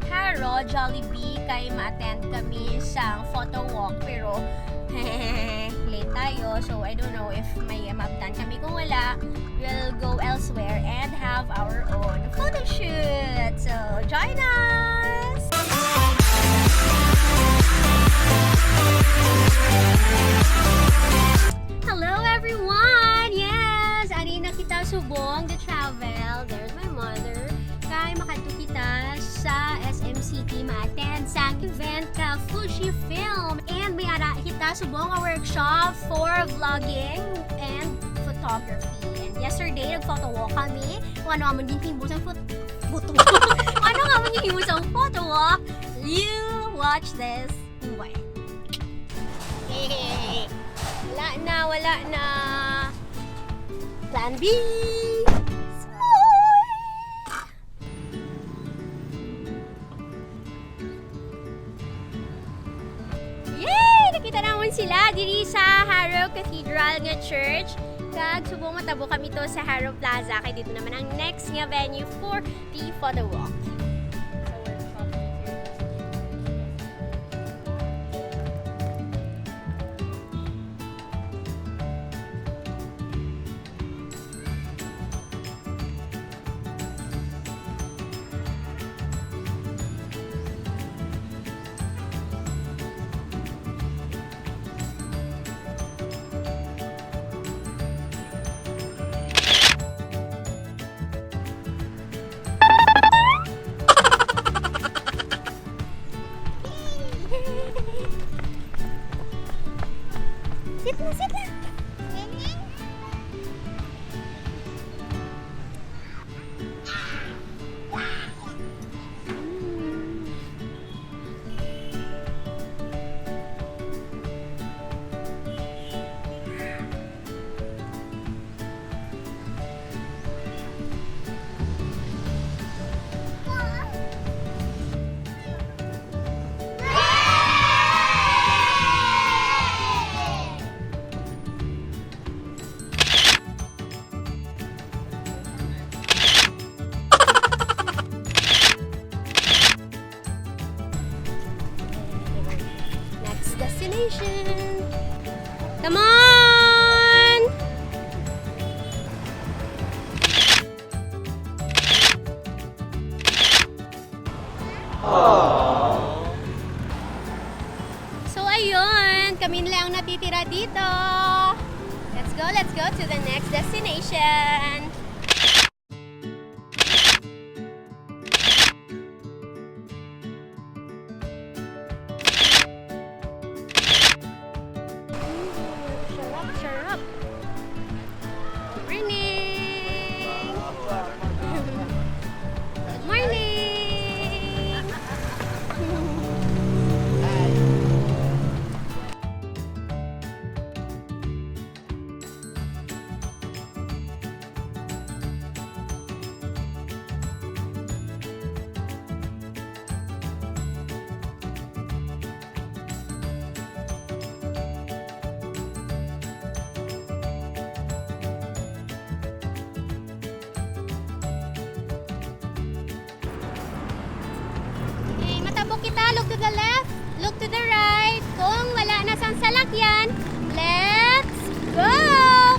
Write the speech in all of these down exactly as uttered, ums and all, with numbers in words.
Haro, Jollibee, kay ma-attend kami sa photo walk, pero late tayo, so I don't know if may maabtan kami. Kung wala, we'll go elsewhere and have our own photo shoot. So, join us! Hello, everyone! Yes! Ari na kita subong the travel. There's my mother. Kay makadto kita sa S M City, ma-attend sang event ka Fujifilm. And may ara kita subong nga workshop for vlogging and photography. And yesterday, nag-photo walk kami. Kung ano amon ginhimo sa phot-, photo walk. Kung ano amon ginhimo sa photo walk, you watch this. Anyway. Wala na, wala na. Plan B. Smile. Yay! Nakita namon sila diri sa Jaro Cathedral nga church. Kag subong matabo kami to sa Jaro Plaza, kay dito naman ang next nga venue for the photo walk. Sit na, sit na. Next destination. Come on! So, ayun. Kami na lang ang natitira dito. Let's go, let's go to the next destination. Sarap, sarap. Morning! Good morning! Okay, matabok kita. Look to the left. Look to the right. Kung wala na sang salakyan, let's go!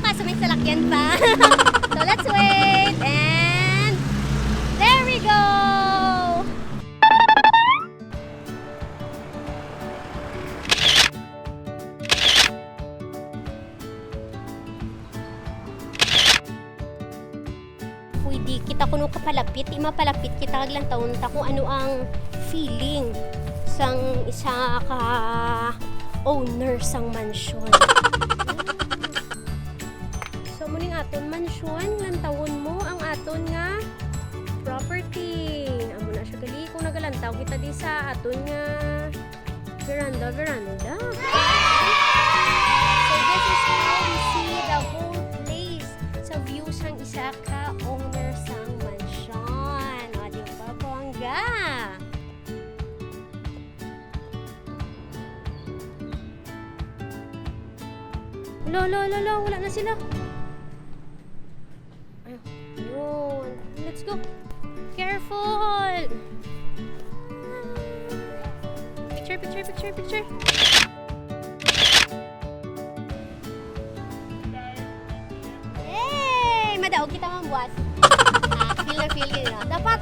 Kaso may salakyan pa. So, let's wait. And there we go! Pwede kita kuno kapalapit, di mapalapit kita kag lantawon ta kung ano ang feeling sang isa ka owner sang mansyon. So, amo ning aton mansyon, lantawon mo ang aton nga property. Amo na siya gali kung nagalantaw kita di sa aton nga veranda, veranda. So, this is how we see the whole place sa view sang isa ka owner sang mansyon. O, di ba? Bongga! Lo, lo, lo, lo, wala na sila. Ayun. Let's go. Careful! Picture, picture, picture, picture. Yay! Madaog kita mambuas. Ah, feel na feel yun, no? Dapat.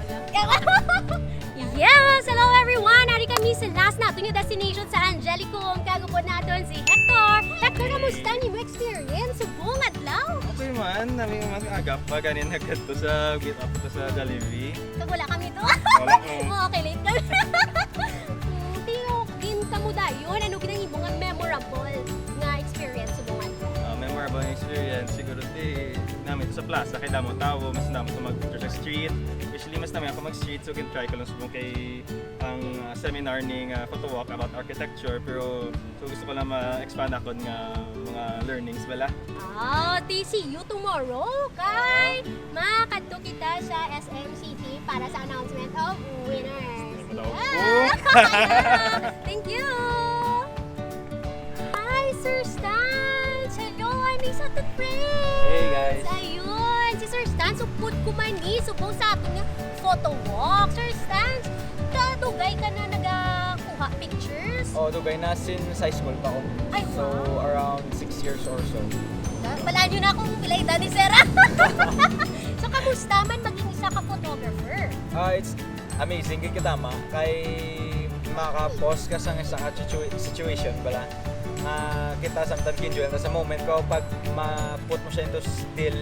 Yes! Hello, everyone! Ari kami sa last naton nga destination sa Angelicum. Kag upod naton si Hector. Hector, kamusta ang imong experience? Subong adlaw? Okay man, nami man agap pa ganin nagkadto sa meet up ko sa Jollibee. Kag wala kami to. Wala ko. Mo, okay, late kami. Hmm, pero din kamo dayon, ano gid ang imo nga memorable nga experience subong adlaw? Ah, memorable nga experience, siguro ti namin sa plaza, kay damo tawo, mas damo sa mag-picture sa street. Usually, mas namin ako mag-street, so gin-try ko lang subong kay ang, ah, seminar ni nga photo walk about architecture, pero so gusto ko lang ma-expand akon nga mga learnings bala. Ah, ti see you tomorrow, kay makadto kita sa S M City para sa announcement of winners. Hello. Ah! Thank you! Hi, Sir Stans! Hello, ani sa Tut Friends! Hey, guys! Ayun, si Sir Stans, upod ko man ni, subong sa aton nga photo walk. Sir Stans, kadugay ka na nagakuha pictures? Oh, dugay na since high school pa ko. Ay, so, wow. Around six years or so. Balaan nyo na kung pila edad ni Sir. So, kamusta man maging isa ka photographer? Ah, it's amazing kay kita ma kay maka-pause ka sa isa ka situa- situation bala nga kita sometimes enjoy ta sa moment, pero pag ma-put mo siya into still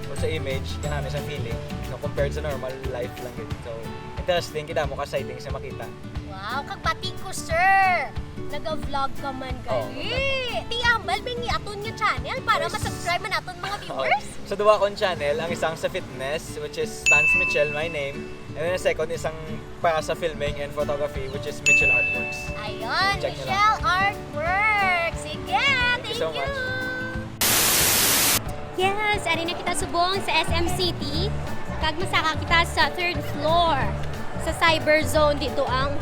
or sa image, kanami sa feeling, no, compared sa normal life lang gid. So, interesting, kita mo ka sighting sa makita. Wow, kag bati ko, sir. Naga-vlog ka man gali. Ti ambal, may aton nga channel para ma-subscribe man aton mga viewers. So, duwa akong channel, ang isang sa fitness, which is Stans Mitchell, my name. And then the second, isang para sa filming and photography, which is Mitchell Artworks. Ayun, Mitchell Artworks. Sige, thank you so much. Yes, ari na kita subong sa S M City. Kag masaka kita sa third floor, sa cyber zone, dito ang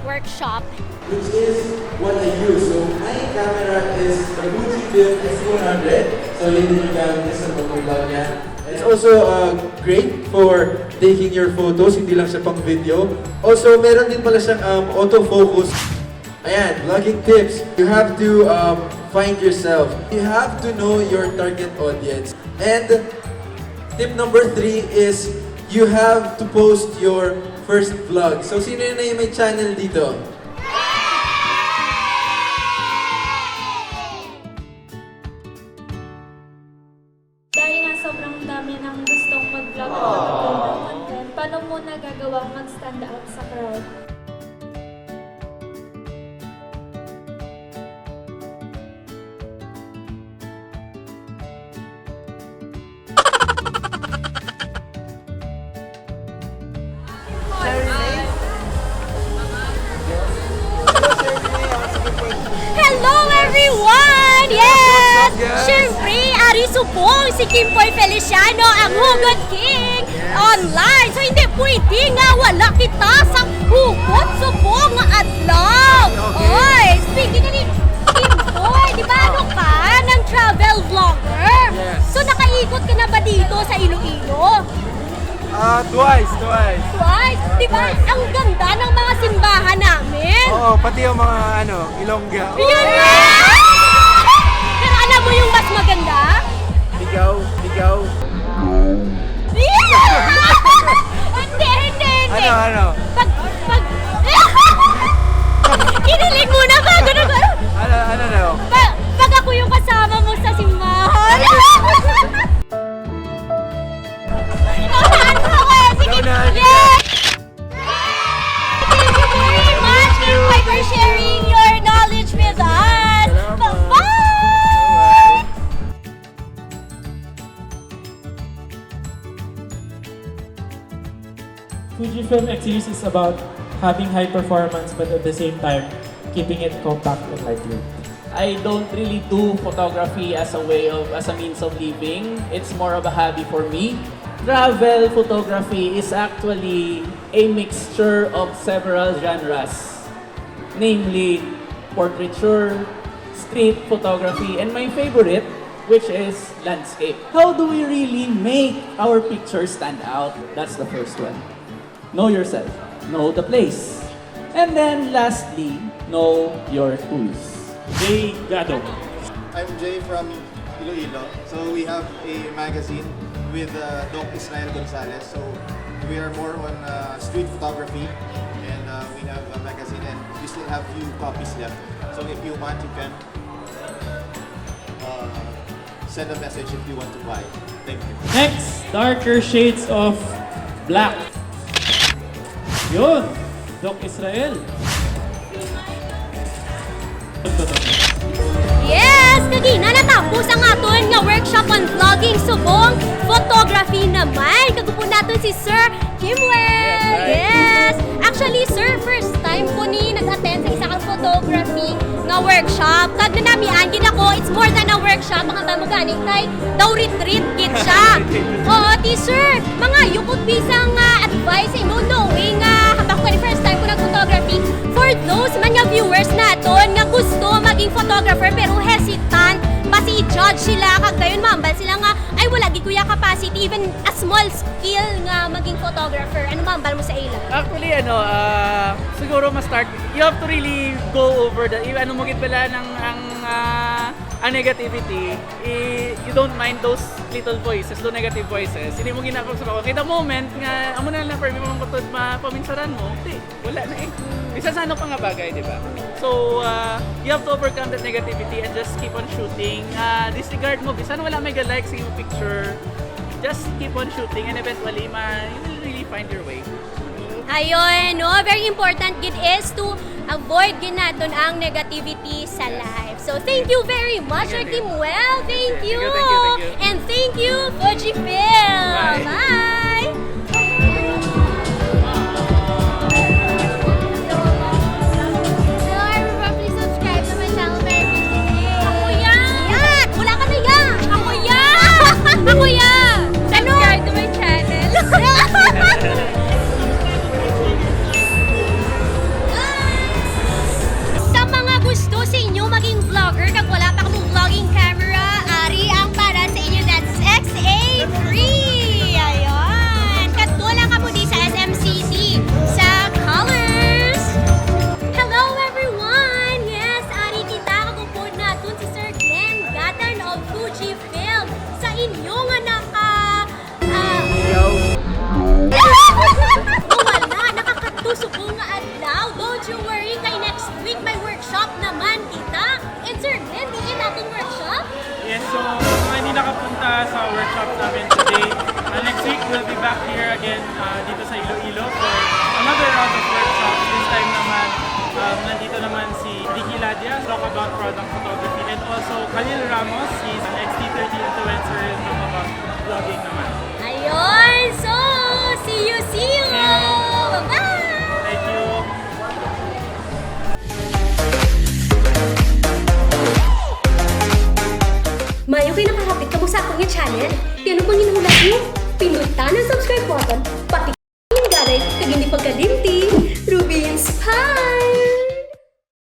workshop. Which is what I use. So my camera is the Fujifilm X one hundred. So yun din yung gamit niya sa pag-vlog niya. It's also, uh, great for taking your photos, hindi lang siya pang video. Also, meron din pala siyang, um, autofocus. Ayan, vlogging tips. You have to, um, find yourself. You have to know your target audience. And tip number three is you have to post your first vlog. So, sino na yung may channel dito? Dahil nga sobrang dami nang gustong mag-vlog at mag-upload ng content, paano mo nagagawang mag-stand out sa crowd? Hello, everyone! Yes! Siyempre, ari subong si Kimboy Feliciano, ang Hugot King online. So, hindi pwede nga wala kita sa Hugot subong nga adlaw. Oy, speaking ni Kimboy, di ba ano ka, ng travel vlogger? Yes. So, nakaikot ka na ba dito sa Iloilo? Ah, twice, twice. Twice? Di ba, ang ganda ng mga simbahan namin? Oo, pati yung mga, ano, Ilongga. Yun nga! Pero alam mo yung mas maganda? Ligaw, ligaw. Yeah! Hindi, hindi, hindi. Ano, ano? Pag, pag, kinilig muna bago na ba? Ano, ano daw? Pag, pag ako yung kasama mo sa simbahan. Naunahan mo ako, eh. Sige. Naunahan kita. Yes! Thank you very much, Kimboy, for sharing your knowledge with us. Bye-bye! Fujifilm X series is about having high performance but at the same time keeping it compact and lightweight. I don't really do photography as a way of, as a means of living. It's more of a hobby for me. Travel photography is actually a mixture of several genres, namely portraiture, street photography, and my favorite, which is landscape. How do we really make our picture stand out? That's the first one. Know yourself. Know the place. And then lastly, Know your tools. Jay Gadong. I'm Jay from Iloilo. So we have a magazine with uh, Doc Israel Gonzalez. So we are more on uh, street photography, and uh, we have a magazine, and we still have few copies left. So if you want, you can uh, send a message if you want to buy. Thank you. Next, darker shades of black. Yun, Doc Israel. Yes! Kagina natapos ang aton nga workshop on vlogging subong photography naman. Kag upod naton si Sir Kimwell. Yes! Actually, sir, first time ko ni nag-attend sa isa ka photography nga workshop. Kag nanamian gid ako, it's more than a workshop. Ang hambal mo gani kay daw retreat gid siya. Oo, ti sir, mangayo ko bisan nga advice sa imo, knowing nga hambal ko gani first time ko nag-photography. For those man nga viewers naton nga gusto maging photographer pero hesitant, basi i-judge sila kag dayon mahambal sila nga, "Ay, wala gid ko ya capacity, even a small skill nga maging photographer." Ano mahambal mo sa ila? Actually, ano, ah, siguro ma-start, you have to really go over the, i-, ano mo gid bala ng, ang, ah, ang negativity, i-, you don't mind those little voices, those negative voices. Hindi mo ginagawa sa bako. Kay the moment nga, amo na lang, permi mo ang kutod, mapaminsaran mo, di, wala na eh. Bisan sa ano pa nga bagay, di ba? So, ah, you have to overcome that negativity and just keep on shooting. Ah, disregard mo, bisan wala may ga-like sa iyong picture, just keep on shooting and eventually, ma, you will really fiend your way. Ayun, no? Very important gid is to avoid gid naton ang negativity sa life. So, thank you very much, Sir Kimwell. Thank you. Thank you, thank you, thank you. And thank you, Fujifilm. Bye. Hello, everyone. Please subscribe to my channel, Mary P J. Ako yan! Yan! Wala ka na yan! Ako yan! Ako yan! Subscribe to my channel. Sa mga gusto sa inyo maging vlogger kag wala pa kamo vlogging camera, ari ang para sa inyo. That's X A three. Ayun. Kadto lang kamo di sa S M City sa Colors. Hello everyone! Yes, ari kita kag upod naton si Sir Glenn Gatan of Fujifilm sa inyo nga naka Ah, wala, nakakadto subong nga adlaw. Don't you worry, kay next week may workshop naman kita. And Sir Glenn, diin aton workshop? Yes, so sa mga hindi nakapunta sa workshop namin today, uh, next week we'll be back here again uh, dito sa Iloilo for another round of workshops. This time naman, um, nandito naman si Ricky Ladia, talk about product photography, and also Khalil Ramos, he's an X T thirty influencer, talk about vlogging naman. Ayun! So, see you, see you! Bye-bye! Thank you. Mayo kay nakahapit kamo sa akon nga channel. Kay ano pang ginhulat niyo? Pindutan ang subscribe button, pati ang linggaray, kag hindi pagkalimti, Rubin's Pie!